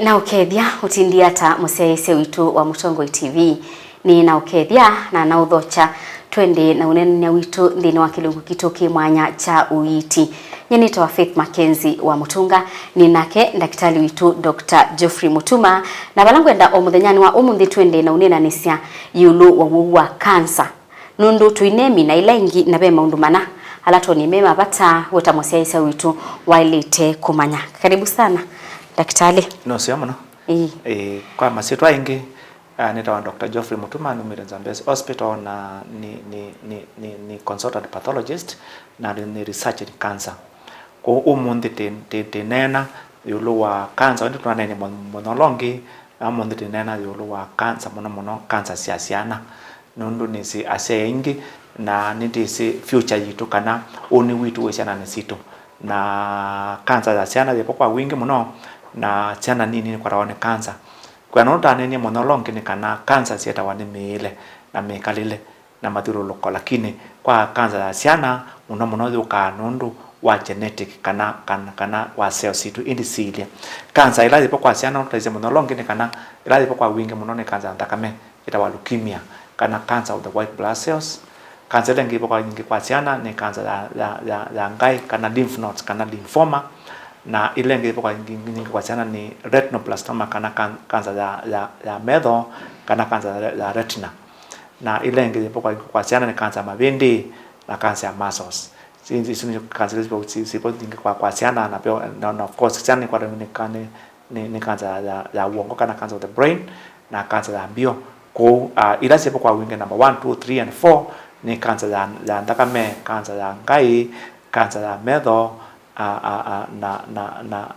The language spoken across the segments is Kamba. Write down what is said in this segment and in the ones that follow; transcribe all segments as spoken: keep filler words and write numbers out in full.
Naũkethya ũtindie ata mũsyaĩĩsya witũ wa Mũtongoi T V? Nĩ naũkethya na naũthokya twende na ũneenany'a witũ nthĩnĩ wa kĩlungu kitũ kĩ mwanya kya ũiiti. Nyie nĩtawa Faith Mackenzie wa Mũtunga, nĩ nake ndakĩtalĩ witũ Doctor Geoffrey Mutuma, na vala ngwenda o mũthenyanĩ wa ũmũnthĩ twende na ũneenanĩsya ĩũlũ wa w'o wa kansa. Nũndũ tũinemina ila ingĩ, na ve maũndũ mana ala twonie me ma vata we ta mũsyaĩĩsya witũ waĩlĩte kũmanya. Karibu sana, ndakĩtalĩ. Nũseo mũno. Ĩĩ. Ĩĩ, kwa masyĩtwa aingĩ, ah, nĩtawa Doctor Geoffrey Mutuma, numĩte Zambezi Hospital, na nĩ, nĩ, nĩ, nĩ, nĩ consultant pathologist, na nĩ, nĩ research in cancer. Kwoou ũmũnthĩ tĩ, tĩ, tĩneena ĩũlũ wa kansa, ĩndĩ tũnaneenie mũ-, mũno ũla ũngĩ, na ũmũnthĩ tĩneena ĩũlũ wa kansa, mũno mũno kansa sya syana. Nũndũ nĩsĩ asyai aingĩ, na nĩndĩsĩ future yitũ kana ũnĩ witũ wĩ syananĩ sitũ. Na kansa ya syana yĩvo kwa wingĩ mũno, na syana nini nĩkwatawa nĩ kansa. Kwĩana ũndũ tũtaneenie mũno ũla ũngĩ nĩ kana kansa syĩtawa nĩ mĩĩle na mĩkalĩle na mathyũlũlũko, lakini kwa kanza ya syana, mũno mũno yũkaa nũndũ wa genetic kana, kana, kana wa cells sitũ indi siilye. Kanza ĩla yĩvo kwa syana, ũtaisye mũno ũla ũngĩ nĩ kana ĩla yĩvo kwa wingĩ mũno nĩ kanza ya nthakame, yĩtawa leukemia, kana cancer of the white blood cells. Kanza ĩla ĩngĩ yĩvo kwa yingĩ kwa syana nĩ kanza ya, ya, ya, ya ngaĩ, kana lymph nodes, kana lymphoma. Na ĩla ĩngĩ yĩvo kwa yingĩ, yingĩ kwa syana nĩ retinoblastoma, kana kan-, kanza ya, ya, ya metho, kana kanza ya, ya retina. Na ila ingĩ yĩvo kwa, kwa syana nĩ kanza ya mavĩndĩ na kanza ya muscles. Isu, isu nĩ kanza ila syĩvo, syĩ, syĩvo nyingĩ kwa, kwa syana, na pia, na, na of course, syana nĩkwatwa nĩ ka-, nĩ, nĩ, nĩ kanza ya, ya, ya w'ongo kana cancer of the brain, na kanza ya mbio. Kwoou, ah, ila syĩvo kwa wingĩ, number one, two, three and four, nĩ kanza ya, ya nthakame, kanza ya ngaĩ, kanza ya metho, a, a, a, na, na, na,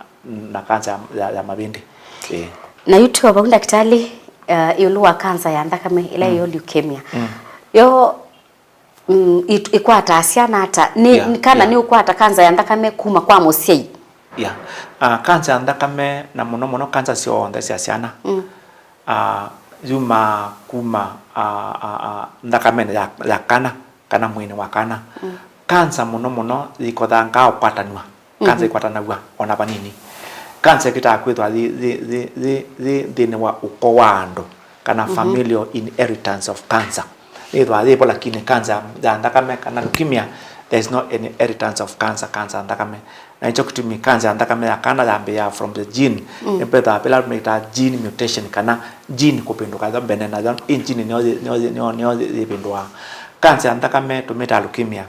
na kanza ya, ya, ya mavĩndĩ. Ĩĩ. Na yu tũo vau, ndakĩtalĩ, uh, ĩũlũ wa kanza ya nthakame ĩla, mm, yĩyo leukemia. Mm. Yo, mm, ĩ-, ĩkwataa syana ata? Nĩ, yeah, kana, yeah, nĩ ũkwata kanza ya nthakame kuma kwa mũsyai? Yeah. Ah, kanza ya nthakame, na mũno mũno kanza syonthe sya syana, mm, ah, yumaa kuma, ah, ah, ah, nthakamenĩ ya, ya kana, kana mwĩĩnĩ wa kana. Mm. Kanza mũno mũno yĩkothangaa ũkwatanw'a. Kanza, mhm, ĩkwatanaw'a o na vanini. Kanza ĩkĩtaa kwĩthwa yĩ, yĩ, yĩ, yĩ, yĩ nthĩnĩ wa ũko wa andũ, kana, mhm, familial inheritance of cancer. Yĩthwa yĩvo, lakini kanza ya nthakame kana leukemia, there is no inheritance of cancer, kanza ya nthakame. Na nĩkyo kĩtumi kanza ya nthakame ya kana yambĩĩaa from the gene. Mm. Nĩvethĩwa ĩla tũmĩtaa gene mutation, kana gene kũvĩndũka yo mbene, nayo ĩ gene nĩyo yĩ, nĩyo yĩ, nĩyo, nĩyo yĩvĩndũaa. Kanza ya nthakame tũmĩtaa leukemia.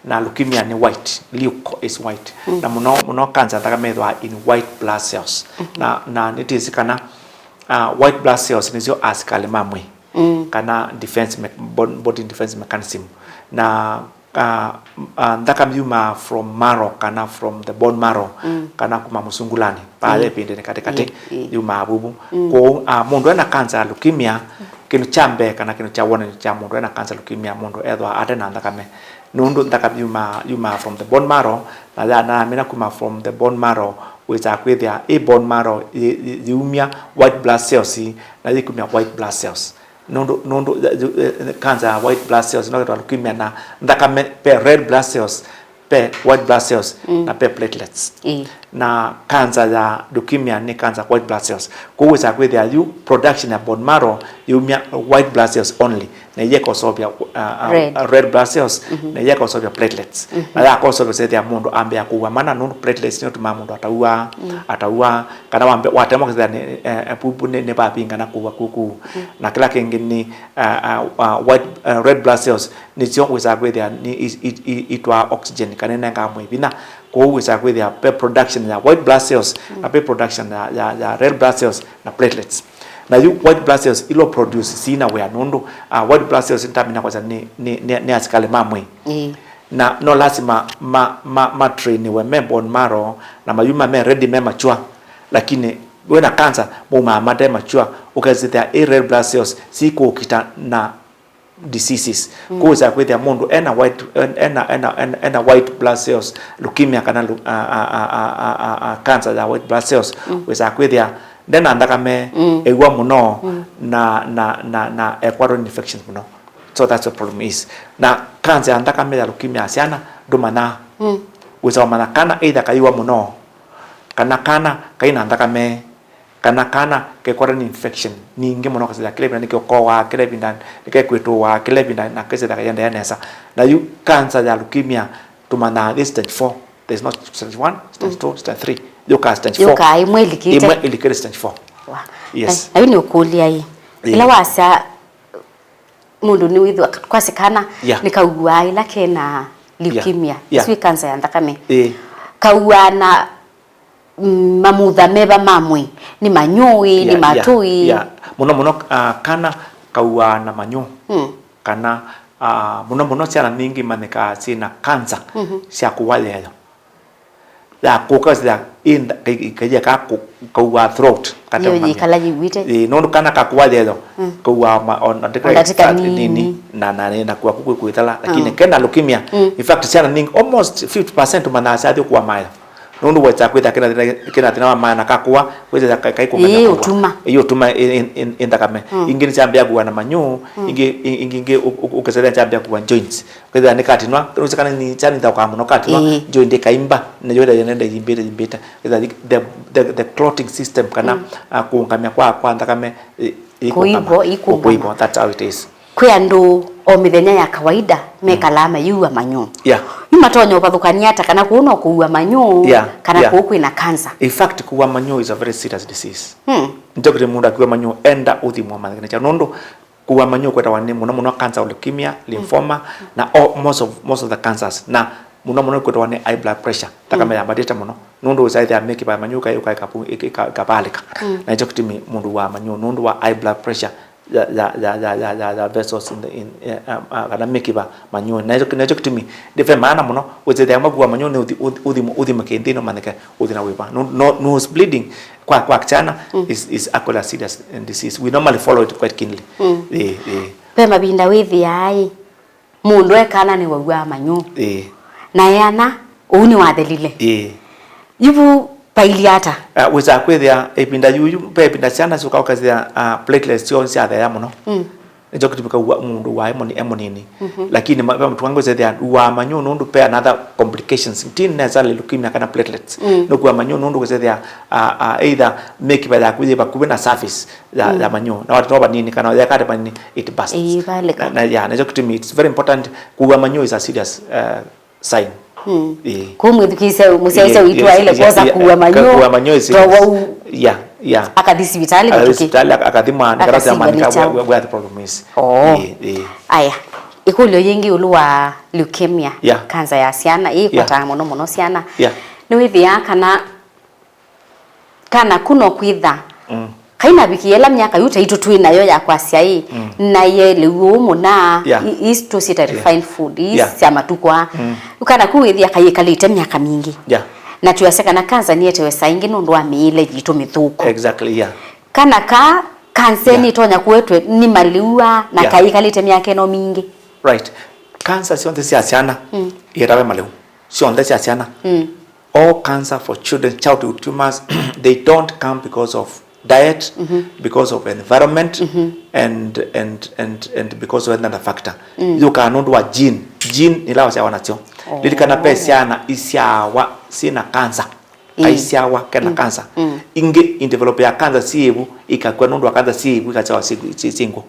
Na leukemia nĩ white, leuko is white. Mm. Na mũno mũno kanza ya nthakame ĩthĩwa in white blood cells. Mhm. Na, na nĩtwĩsĩ kana, ah, white blood cells nĩsyo asikalĩ ma mwĩĩ, mm, kana defense me-, bo-, body defense mechanism. Na, ah, ah, nthakame yumaa from marrow kana from the bone marrow, mm, kana kuma mũsungulani. Paa, mm, ĩvĩndĩnĩ katĩkatĩ, ĩĩ, ĩĩ, yumaa vuvu. Mm. Kwoou, ah, mũndũ ena kanza ya leukemia, kĩndũ kya mbee kana kĩndũ kya wonany'o kya mũndũ ena kanza ya leukemia, mũndũ ethĩwa ate na nthakame. Nũndũ nthakame yumaa, yumaa from the bone marrow, na ya, na yamina kuma from the bone marrow, wĩsaa kwĩthĩa ĩ bone marrow yĩ, yĩ, yĩumya white blood cells, na yĩkumya white blood cells. Nũndũ, nũndũ, eh, eh, kanza ya white blood cells no ĩtawa leukemia, na nthakame ve red blood cells, ve white blood cells, mm, na ve platelets. Ĩĩ. Na kanza ya leukemia nĩ kanza ya white blood cells. Kwoou wĩsaa kwĩthĩa yu production ya bone marrow yĩumya white blood cells only, na iyeka ũseũvya, uh, uh, red, red blood cells, mhm, na iyeka ũseũvya platelets. Mhm. Na yaka ũseũvya, ũsethĩa mũndũ ambĩĩa kũua mana, nũndũ platelets nĩyo ĩtumaa mũndũ ataua, mm, ataua, kana wambe, watemwa kũsethĩa nĩ, eh, eh, pupu nĩ, nĩvavinga na kũua kũkũ. Mm. Na kĩla kĩngĩ nĩ, uh, uh, uh, white, uh, red blood cells, nĩsyo wĩsaa kwĩthĩa nĩ i-, i-, i-, itwaa oxygen, kana inengaa mwĩĩ vinya. Kwoou wĩsaa kwĩthĩa ve production ya white blood cells, mm, na ve production ya, ya, ya red blood cells na platelets. Na yu white blood cells ilo produce sina wĩa nũndũ, ah, white blood cells nĩtamina kwasya nĩ, nĩ, nĩ, nĩ asikalĩ ma mwĩĩ. Ĩĩ. Na no lasima ma, ma, ma trainiwe me bone marrow, na mayuma me ready, me mature. Lakini wĩna cancer, maumaa mate mature, ũkesĩthĩa ĩ red blood cells sikũkita na diseases. Mm. Kwoou wĩsaa kwĩthĩa mũndũ ena white, en-, ena, ena, ena, ena white blood cells, leukemia kana lu-, a, a, cancer ya white blood cells, mm, wĩsaa kwĩthĩa ndena nthakame, mm, ew'a mũno, mm, na, na, na, na ekwatwa nĩ infections mũno. So that's what problem is. Na cancer ya nthakame ya leukemia ya syana ndũmanyaa. Mm. Wĩsaa ũmanya kana either kaiwa mũno, kana kana kaina nthakame, Kana kana kekwata nĩ infection ningĩ mũno, kasĩthĩa kĩla ĩvinda nĩkĩokoaa kĩla ĩvinda, nĩkekwĩtũaa kĩla ĩvinda, na kesĩthĩa kayendeea nesa. Na yu cancer ya leukemia tũmanyaa yĩ stage four. There's no stage one, stage two, stage three. Yũkaa stage four. Yũkaa ĩmwe ĩlikĩte. Ĩmwe ĩlikĩte stage four. Wa. Yes. Na, na yu nĩ ũkũlya ĩ. Ĩĩ. Ĩla wasya mũndũ nĩwĩthwa kwasya kana, yeah, nĩkauaa ĩla kena leukemia. Yeah. Ĩsu ĩ cancer ya nthakame. Ĩĩ. Kauaa na, mm, mamutha meva ma mwĩĩ? Nĩ manyũĩ, nĩ, yeah, yeah, matũĩ? Yeah. Mũno mũno, ah, kana kauaa na manyũũ. Mm. Kana, ah, mũno mũno syana ningĩ imanyĩkaa syĩ na cancer, mhm, sya kũwa yeyo. Ya kũka sya inda kaia ka kũwa throat. Nĩyo yĩkala yĩw'ĩte. Ĩĩ, nũndũ kana kakũwa yeyo, mm, kauaa ma, o ndatĩka, o ndatĩka nini, nini, na, na, na kũwa kũkwĩ kwĩtala, lakini, mm, kena leukemia, mm, in fact, syana ningĩ, almost fifty percent manaa syathi kũwa mayo. Nũndũ wesa kwĩtha kena thĩna, kena thĩna wa mayo na kakũwa, wĩsa ka-, kaikũngania. Ĩĩ, kũwa. Ũtuma. Ĩĩ, ũtuma ĩ, ĩ, ĩ, ĩ nthakame. Mm. Ingĩ nĩsyambĩa kũwa na manyũũ, mm, ingĩ, ĩ, ingĩ, ingĩ ũ-, ũ-, ũkĩsethĩa syambĩa kũwa joints. Kwĩthĩa nĩ katinwa, nũsĩ kana nĩ kyanitha ũkaa mũno katinwa, ĩĩ, joint ĩkaimba, na yo ĩthĩa nenda imbĩte, imbĩte. Kwĩthĩa the, the, the clotting system kana, mm, ah, kũũngamya kwa, kwa nthakame, ĩ, ĩ kũimba, kũũngama, ikũngama. Kũimba, that's how it is. Kwĩ andũ o mĩthenya ya kawaida mekalaa, mm, mayĩua manyũũ. Yeah. Yu matonya ũvathũkania ata kana kũu no kũua manyũũ, yeah, kana, yeah, kũu kwĩna cancer? In fact, kũua manyũũ is a very serious disease. Hmm. Nĩkyo kĩtumi mũndũ akĩua manyũũ, enda ũthimwa manyĩkĩnĩkya. Nũndũ kũua manyũũ kwĩtawa nĩ mũno mũno cancer of leukemia, lymphoma, na all, most of, most of the cancers. Na mũno mũno kwĩtawa nĩ high blood pressure. Nthakame, mm, yambatĩte mũno. Nũndũ ũsaĩthĩa mĩkiva ya manyũũ ĩka-, ĩka-, ĩka-, ĩka-, ĩkapaalĩka. Mm. Na nĩkyo kĩtumi mũndũ wa manyũũ nũndũ wa high blood pressure ya, ya, ya vessels in the, in, eh, um, uh, kana mĩkiva manyũũ. Na nĩkyo, nĩkyo kĩtumi ndĩ ve maana mũno ũsethĩa makua manyũũ nĩ ũthi-, ũthi-, ũthimũ-, ũthimũke nthĩnĩ ũmanyĩke ũthi na wĩva. No, no, no bleeding kwa, kwa kĩsyana, mm, is, is actually a serious disease. We normally follow it quite keenly. Mm. Ĩĩ, ĩĩ. Ve mavinda wĩthĩaa ĩ, mũndũ e kana nĩwauaa manyũũ. Ĩĩ. Na eana, ũu nĩwathelile. Ĩĩ. Yu vu vailyĩ ata? Ah, wĩsaa kwĩthĩa ĩvinda yuyu, ve ĩvinda syana syũka ũkasya, ah, platelets syoo syatheea mũno. Mm. Nĩkyo kĩtumi kauwa mũndũ wa e mũni-, e mũnini. Mhm. Lakini ma-, ve mũtuange ũsethĩa wa manyũũ nũndũ ve another complications. Ti necessarily leukemia kana platelets. Mm. Nũkua manyũũ nũndũ ũkasethĩa, ah, ah, either mĩkiva yaku yĩ vakuvĩ na surface ya, mm, ya manyũũ. Na watu no vanini kana yekate vanini, it bursts. Ĩĩ, valeka. Na, na, yeah, nĩkyo kĩtumi it's very important. Kũua manyũũ is a serious, uh, sign. Mm. Ĩĩ. Kũu mwĩthukĩĩsya, mũsyaĩĩsya, ĩĩ, witũ, ĩĩ, aĩle, ĩĩ, kwosa, ĩĩ, kũua manyũũ, kũua manyũũ is serious. Twawa u-, yeah, yeah. Akathi sivitalĩ. Akathi mĩtũkĩ. Sivitalĩ, ak-, akathimwa, nĩkana akathimwa, where, where the problem is. Oh. Ĩĩ, ĩĩ. Aya. Ĩkũlyo yĩngĩ ĩũlũ wa leukemia, yeah, cancer ya syana, ĩĩ, yeah, ĩkwataa mũno mũno syana. Yeah. Nĩwĩthĩaa kana kana ku no kwĩtha, mm, kainavikie ĩla myaka yu taitũ twĩ nayo ya kwasya ĩ, mm, naie lĩu ũũ mũna, yeah, i-, ii tũsyĩta, yeah, refined food, ii, yeah, sya matukũ aa. Mm. Yu kana ku wĩthĩa kayĩkalĩte myaka mingĩ. Yeah. Na twĩasya kana kanza nĩetewe saa ingĩ nũndũ wa mĩĩle yitũ mĩthũku. Exactly, yeah. Kana ka kanza, yeah, nĩtonya kũetwe nĩ maliu aa na, yeah, kayĩkalĩte myaka ĩno mingĩ. Right. Kanza syonthe sya syana, mm, ietawe maliu. Syonthe sya syana. Mm. All cancer for children, childhood tumors, they don't come because of diet, mm-hmm, because of environment, mm-hmm, and, and, and, and because of another factor. Mm. Yũkaa nũndũ wa gene. Gene nĩ ila wasyawa nasyo. Oh. Lilikana ve syana isyawa syĩ na cancer. Mm. Aisyawa kena, mm, cancer. Mm. Ingĩ, in develop ya cancer syĩ ĩvu, ikakw'a nũndũ wa cancer syĩ ĩvu, ikasyawa syĩ, syĩ, syĩ ngũ.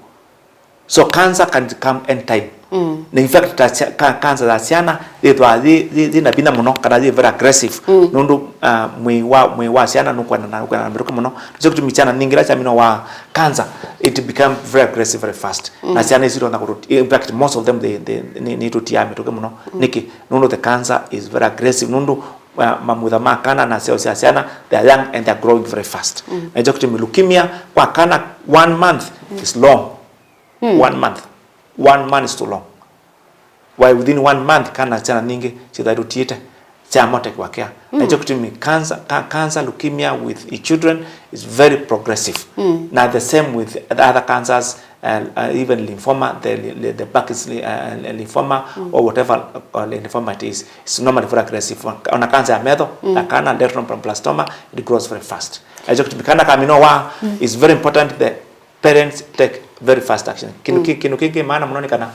So cancer can come anytime. Mm. Na in fact, ta sya-, ka-, cancer ya syana yĩthwaa yĩ, yĩ, yĩ na vinya mũno, kana yĩ very aggressive. Mm. Nũndũ, ah, mwĩĩ wa, mwĩĩ wa syana nũkwenda na, nũkwenda na mĩtũkĩ mũno. Nĩkyo kĩtumi syana ningĩ ila syamina wa cancer, it become very aggressive very fast. Mm. Na syana isu itonya kũtũ-, in fact, most of them, they, they, nĩ, nĩ tũtiaa mĩtũkĩ mũno. Mm. Nĩkĩ? Nũndũ the cancer is very aggressive. Nũndũ, ah, mamutha ma kana na cells sya syana, they are young and they are growing very fast. Mm. Na nĩkyo kĩtumi leukemia kwa kana one month, mm, is long. Hmm. One month. One month is too long. Why within one month kana syana ningĩ syĩthaitũtiĩte, syamotekiwa kĩa. Hmm. Na nĩkyo kĩtumi cancer, ca-, cancer, leukemia with i children is very progressive. Hmm. Na the same with the other cancers, uh, uh, even lymphoma, the, the, the Burkitt's, uh, lymphoma, hmm, or whatever, uh, lymphoma it is, it's normally very aggressive. Ona cancer ya metho, hmm, ya kana, retinoblastoma, it grows very fast. Na nĩkyo kĩtumi kana kamina wa, hmm, is very important the parents take very fast action. Kĩndũ, mm, kĩ-, kĩndũ kĩngĩ maana mũno nĩ kana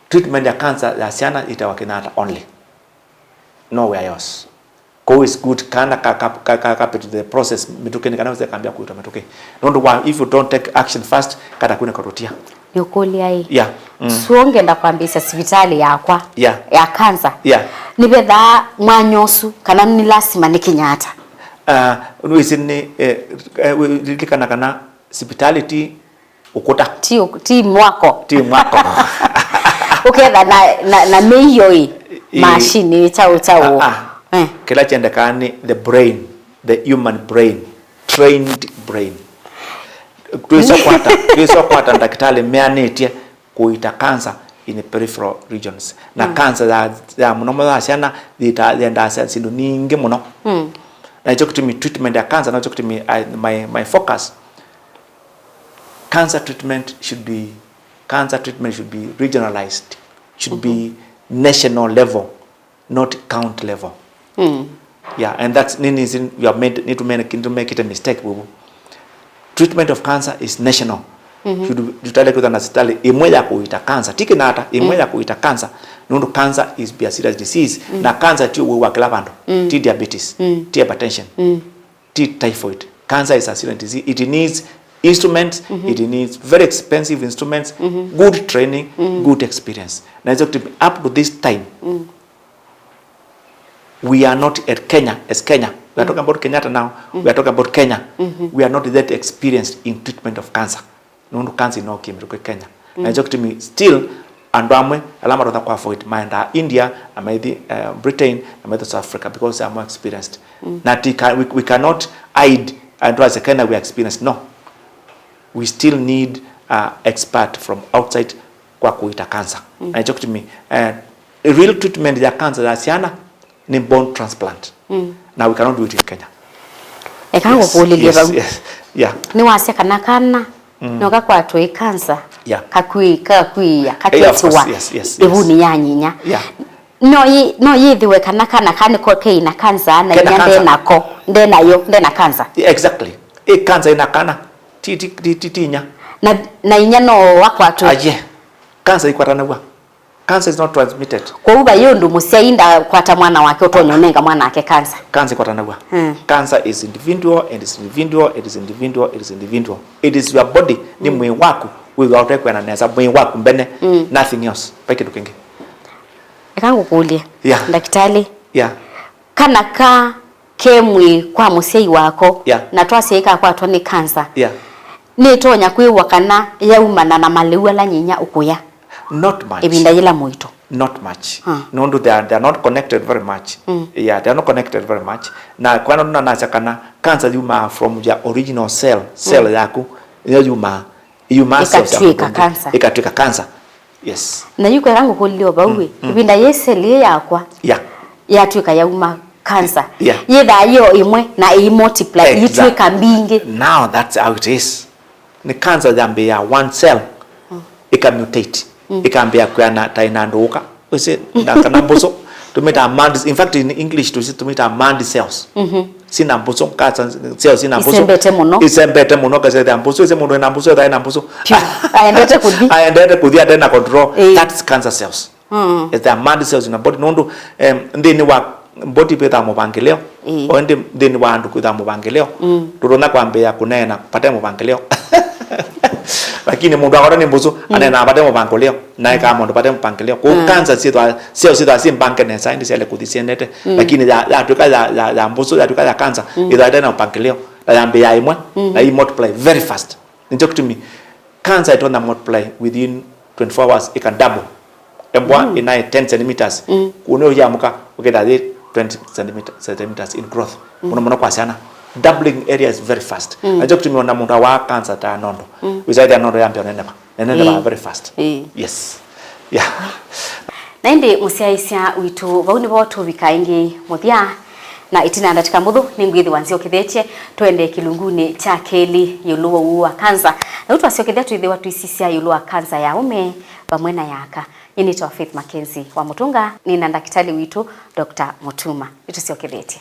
treatment ya cancer ya syana ĩtawa Kenyatta only. Nowhere else. Kũu is good, kana ka, ka, ka, ka, kapĩtĩte process mĩtũkĩnĩ, kana ũsakambĩa kũitwa mĩtũkĩ. Nũndũ wa, if you don't take action fast, kata kwĩna katũtia. Nĩũkũlya ĩ? Yeah. Mm. So ngenda kwambĩĩsya sivitalĩ yakwa, yeah, ya cancer. Yeah. Nĩvethaa mwanya ũsu, kana nĩ lasima nĩkinya ata? Ah, nĩwĩsĩ nĩ, eh, eh, lilikana kana sivitalĩ ti ũkũta. Ti ũ-, ti mwako. Ti mwako. Ũketha na, na, na mĩio ĩ, ĩ, machine, kyaũ, kyaũ. Ah, ah. Eh. Kĩla kyendekaa nĩ the brain, the human brain, trained brain. Twĩsokwata, twĩsokwata ndakĩtalĩ meanĩtye kũita cancer in the peripheral regions. Na, mm, cancer ya, ya mũno mũno ya syana yĩta-, yendaa sya syĩndũ nyingĩ mũno. Mm. Na nĩkyo kĩtumi treatment ya cancer, nĩkyo kĩtumi, I, my, my focus. Cancer treatment should be, cancer treatment should be regionalized, should be, mhm, national level, not county level. Mm. Yeah, and that's nini sin you have made, need to make, need to make it a mistake, bubu. Treatment of cancer is national. Mhm. Should, tutale kwĩtha na sitali ĩmwe ya kũita cancer. Ti kĩnata, ĩmwe, mm, ya kũita cancer. Nũndũ cancer is be a serious disease. Mm. Na cancer ti ũwau wa kĩla vandũ. Mm. Ti diabetes. Mm. Ti hypertension. Mm. Ti typhoid. Cancer is a serious disease. It needs instruments, mhm, it needs very expensive instruments, mhm, good training, mhm, good experience. Na it's up to, up to this time, mm, we are not at Kenya, as Kenya. We are, mm, talking about Kenyatta now. Mm. We are talking about Kenya. Mhm. We are not that experienced in treatment of cancer. Nũndũ cancer ĩnookie mĩtũkĩ Kenya. Mm. Na nĩkyo kĩtumi still andũ amwe ala matonya kũ avoid maendaa India, na maithi, eh, Britain, na maithi South Africa because they are more experienced. Mm. Na ti ka-, we, we cannot hide andũ as a Kenya we are experienced. No. We still need, uh, expert from outside kwa kũita cancer. Mm. Na nĩkyo kĩtumi, eh, real treatment ya cancer ya syana nĩ bone transplant. Mm. Na we cannot do it in Kenya. Eka, yes, ngũkũlĩlye, yes, vau. Yes. Yeah. Nĩwasya kana kana, mm, no kakwatwe ĩ cancer, yeah, kakwĩ-, kakwĩĩa, eh, yeah, of course, kaketiwa, yes, yes, yes, ĩvunĩ ya nyinya. Yeah. No yĩ-, no yĩthĩwe kana kana ka nĩko keĩ na cancer, na kena inya cancer. Ndenako, ndenayo, ndena cancer. Yeah, exactly. Ĩ cancer ĩna kana, ti, ti, ti, ti, ti inya. Na, na inya no akwatwe. Aye. Cancer ikwatanaw'a. Cancer is not transmitted. Kwoou vai ũndũ mũsyai ndakwata mwana wake ũtonya ũnenga mwana wake cancer. Cancer ikwatanaw'a. Mm. Cancer is individual, and is individual, it is individual, it is individual. It is your body, nĩ, mm, mwĩĩ waku wĩthwa ũtekwĩana nesa, mwĩĩ waku mbene, mm, nothing else. Vai kĩndũ kĩngĩ. Eka ngũkũlye. Yeah. Ndakĩtalĩ. Yeah. Kana ka ke mwĩĩ kwa mũsyai wako, yeah, na twasya ĩkakwatwa nĩ cancer, yeah, nĩtonya kwĩw'a kana yaumana na malĩu ala nyinya ũkũya? Not much. Ĩvinda yĩla mũito? Not much. Huh. Nũndũ they are, they are not connected very much. Mm. Yeah, they are not connected very much. Na kwa nũndũ nanasya kana cancer yumaa from your original cell, cell, mm, yaku, nĩyo yumaa, yumaa cells yaku. Ĩkatw'ĩka cancer. Ĩkatw'ĩka cancer. Yes. Na yu kwĩla ngũkũlilye o vau, mm, ĩ, mm, ĩvinda yĩ cell ĩ yakwa, yeah, yatw'ĩka yauma cancer, yeah, yĩthaa yĩo ĩmwe na ĩi multiply, exactly, ĩitw'ĩka mbingĩ. Now that's how it is. Nĩ cancer yambĩĩa one cell, mm, ĩka mutate, mm, ĩkambĩĩa kwĩana ta ĩna ndũũka. Wĩsĩ, na kana mbũsũ, tũmĩtaa mad, in fact, in English, tũsĩ, tũmĩtaa mad cells. Mhm. Sina mbũsũ, cancer cells sina mbũsũ. Isembete mũno. Isembete mũno, kasethĩa mbũsũ, ĩsĩ mũndũ ena mbũsũ, etha ena mbũsũ. Piũ. Aendete kũthi. Aendete kũthi, atena control. Ĩĩ. That's cancer cells. Mm. It's the mad cells in the body. Nũndũ, em, nthĩnĩ wa body vethaa mũvangĩlĩo. Ĩĩ. O ĩndĩ nthĩnĩ wa andũ kwĩthaa mũvangĩlĩo. Mm. Ndũtonya kwambĩĩa kũneena vate mũvangĩlĩo. Lakini mũndũ akwatwa nĩ mbũsũ, mm, aneenaa vate mũvangĩlĩo, na ekaa maũndũ vate mũvangĩlĩo. Kwoou, mm, cancer syĩthwa, syao syĩthwa syĩ mbange nesa, ĩndĩ syaĩle kũthi syendete. Mm. Lakini ya, yatw'ĩka ya, ya, ya mbũsũ, yatw'ĩka ya cancer, mm, ĩthwa ĩte na mũvangĩlĩo, na yambĩĩa ĩmwe, mm, na ĩ multiply very fast. Nĩkyo kĩtumi cancer ĩtonya multiply within twenty-four hours, ĩka double. Embwa, mm, ĩnaĩ ten centimeters. Mm. Kũu nĩ ũyamũka, ũketha yĩ twenty centimeter, centimeters in growth. Mm. Mũno mũno kwa syana. Doubling area is very fast. Mm. Na nĩkyo kĩtumi ona mũndũ awaa cancer ta ya nondo. Mm. Wĩsa ĩthĩa nondo yambĩa ũneneva. Neneva, ĩĩ, very fast. Ĩĩ. Yes. Yeah. Na ĩndĩ mũsyaĩĩsya witũ, vau nĩvo tũvika ĩngĩ mũthya, na ĩtina ya ndatĩka mbũthũ nĩngwĩthĩwa nzyokethetye twende kĩlungunĩ kya kelĩ ĩũlũ wa ũwau wa kanza. Na yu twasyokethya twĩthĩwa twĩsisya ĩũlũ wa kanza ya aũme vamwe na ya aka. Nyie nĩtawa Faith Mackenzie wa Mũtũnga, nĩ na ndakĩtalĩ witũ, Doctor Mũtuma. Nĩtũsyokethetye.